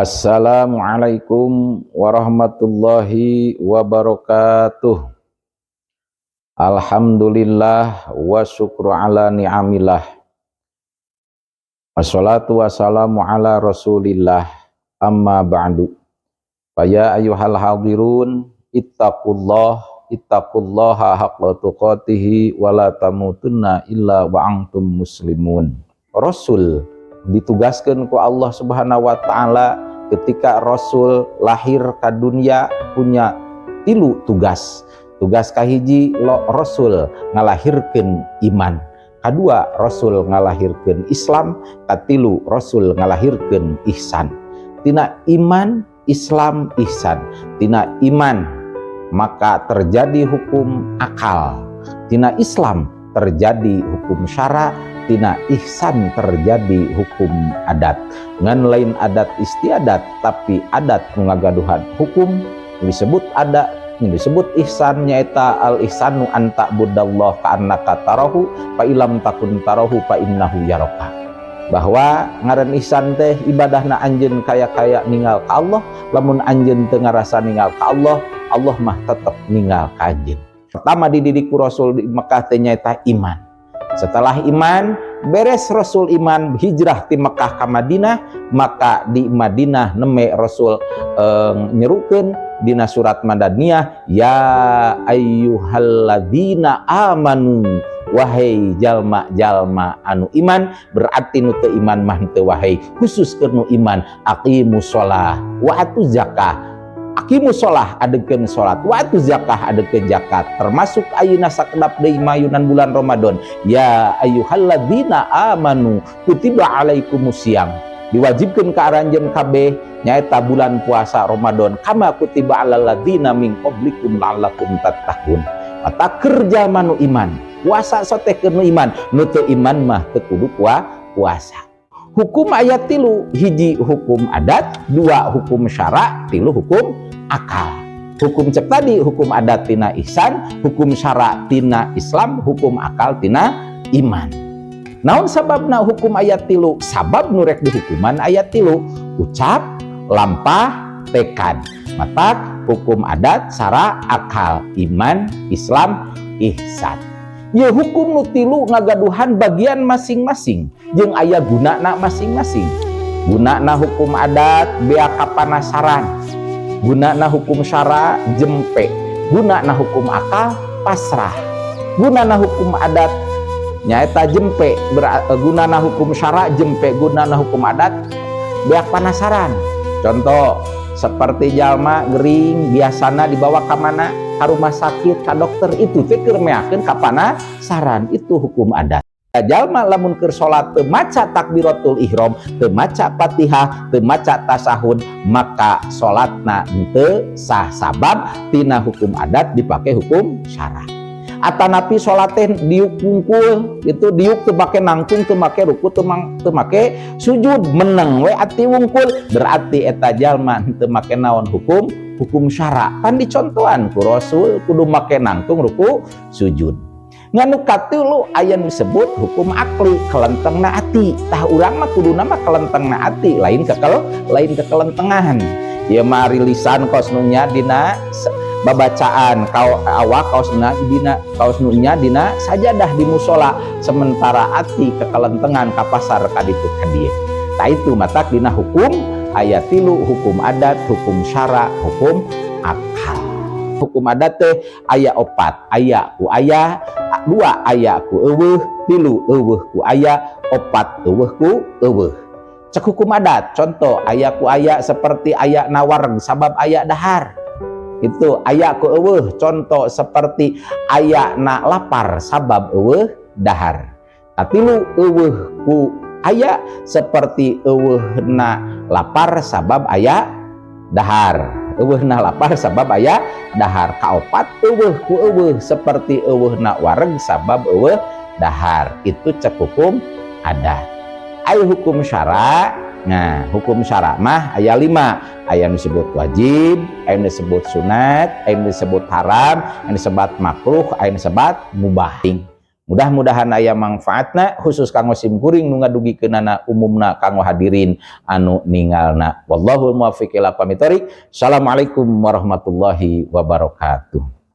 Assalamualaikum warahmatullahi wabarakatuh. Alhamdulillah wa syukru ala ni'amillah. Wassalatu wassalamu ala Rasulillah, amma ba'du. Faya ayyuhal hadirun, ittaqullah, ittaqullaha haqqa tuqatihi wa la tamutunna illa wa antum muslimun. Rasul ditugaskan ku Allah Subhanahu wa Ta'ala ketika Rasul lahir ke dunia punya tilu tugas. Tugas kahiji, lo Rasul ngalahirkeun iman. Kedua, Rasul ngalahirkeun Islam. Katilu, Rasul ngalahirkeun ihsan. Tina iman, Islam, ihsan. Tina iman maka terjadi hukum akal, tina Islam terjadi hukum syara, tina ihsan terjadi hukum adat. Ngan lain adat istiadat, tapi adat ngagaduhan hukum disebut adat, disebut ihsan, nyaeta al ihsanu an ta'budallah ka'annaka tarahu fa illam takun tarahu fa innahu yaraka. Bahwa ngaran ihsan teh ibadahna anjeun kaya-kaya ninggal ka Allah. Lamun anjeun teu ngarasa ninggal ka Allah, Allah mah tetep ninggal ka anjeun. Pertama dididik ku Rasul di Mekah teh nyaeta iman. Setelah iman beres, Rasul iman, hijrah di Mekah ke Madinah. Maka di Madinah neme Rasul nyerukeun dina surat Madaniyah, ya ayyuhalladzina amanu, wahai jalma-jalma anu iman. Berarti nu teu iman mah teu wahai, khusus keur nu iman. Aqimus shalah wa atuz zakah. Aqimus shalah, adegkeun salat, wa atuz zakah, adegkeun zakat. Termasuk ayeuna sakedap deui mayunan bulan Ramadan, ya ayyuhalladzina amanu kutiba alaikumusiyam, diwajibkeun ka aranjeun kabeh nyaeta bulan puasa Ramadan, kama kutiba alal ladzina min qablikum la'allakum tattaqun. Mata kerja manu iman, puasa sote keur nu iman. Nu teu iman mah teu kudu puasa. Hukum aya tilu: hiji hukum adat, dua hukum syara, tilu hukum akal. Hukum cek tadi, hukum adat tina ihsan, hukum syara tina Islam, hukum akal tina iman. Naon sababna hukum aya tilu? Sabab nu rek dihukuman aya tilu: ucap, lampah, tekad. Matak hukum adat, syara, akal, iman, Islam, ihsan. Ya, hukum nu tilu ngagaduhan bagian masing-masing jeung aya gunana masing-masing. Gunana hukum adat beak kapanasaran, gunana hukum syara jempe, gunana hukum akal pasrah. Gunana hukum adat nyaeta jempe, gunana hukum syara jempe, gunana hukum adat beak panasaran. Contoh seperti jalma gering, biasana dibawa ke mana? Ke rumah sakit, ke dokter. Itu teh keur meakeun kapanasaran, itu hukum adat. Jalma lamun keur salat teu maca takbiratul ihram, teu maca Fatihah, teu maca tasahud, maka salatna henteu sah, sabab tina hukum adat dipakai hukum syara. Atanapi salat teh diuk wungkul itu, diuk teu make nangtung, teu make ruku, teu make sujud, meneng we ati wungkul, berarti eta jalma teu make naon? Hukum hukum syara. Pan dicontohan ku Rasul kudu make nangtung, ruku, sujud. Ngan nu katilu aya nu disebut hukum akli, kelentengna ati. Tah, urang mah kuduna mah kelentengna ati, lain kekel lain kekelentengan. Ieu mah rilisan kos nu nya dina babacaan kau awak, kaosna dina kaos nu nya dina sajadah di musola, sementara ati kekelentengan ka pasar, ka ditu ka dieu. Tah, itu matak dina hukum aya tilu: hukum adat, hukum syara, hukum akal. Hukum adat teh aya opat: aya ku aya, dua aya ku euweuh, tilu euweuh ku aya, opat euweuh ku euweuh. Cek hukum adat, contoh aya ku aya seperti aya na wareg sabab aya dahar. Itu aya ku euweuh, contoh seperti aya na lapar sabab euweuh dahar. Katilu euweuh ku aya seperti euweuh na lapar sabab aya dahar, euweuh na lapar sabab aya dahar. Kaopat euweuh ku euweuh seperti euweuh na wareg sabab euweuh dahar. Itu cek hukum adat. Ayo hukum syara. Nah, hukum syara mah aya lima: aya yang disebut wajib, aya yang disebut sunat, aya yang disebut haram, yang disebut makruh, aya yang disebut mubah. Mudah-mudahan aya manfaatna, khusus kanggo sim kuring nu ngadugikeunana, umumna kanggo hadirin anu ningalna. Wallahul muwaffiq ila aqwamit thoriq. Assalamualaikum warahmatullahi wabarakatuh.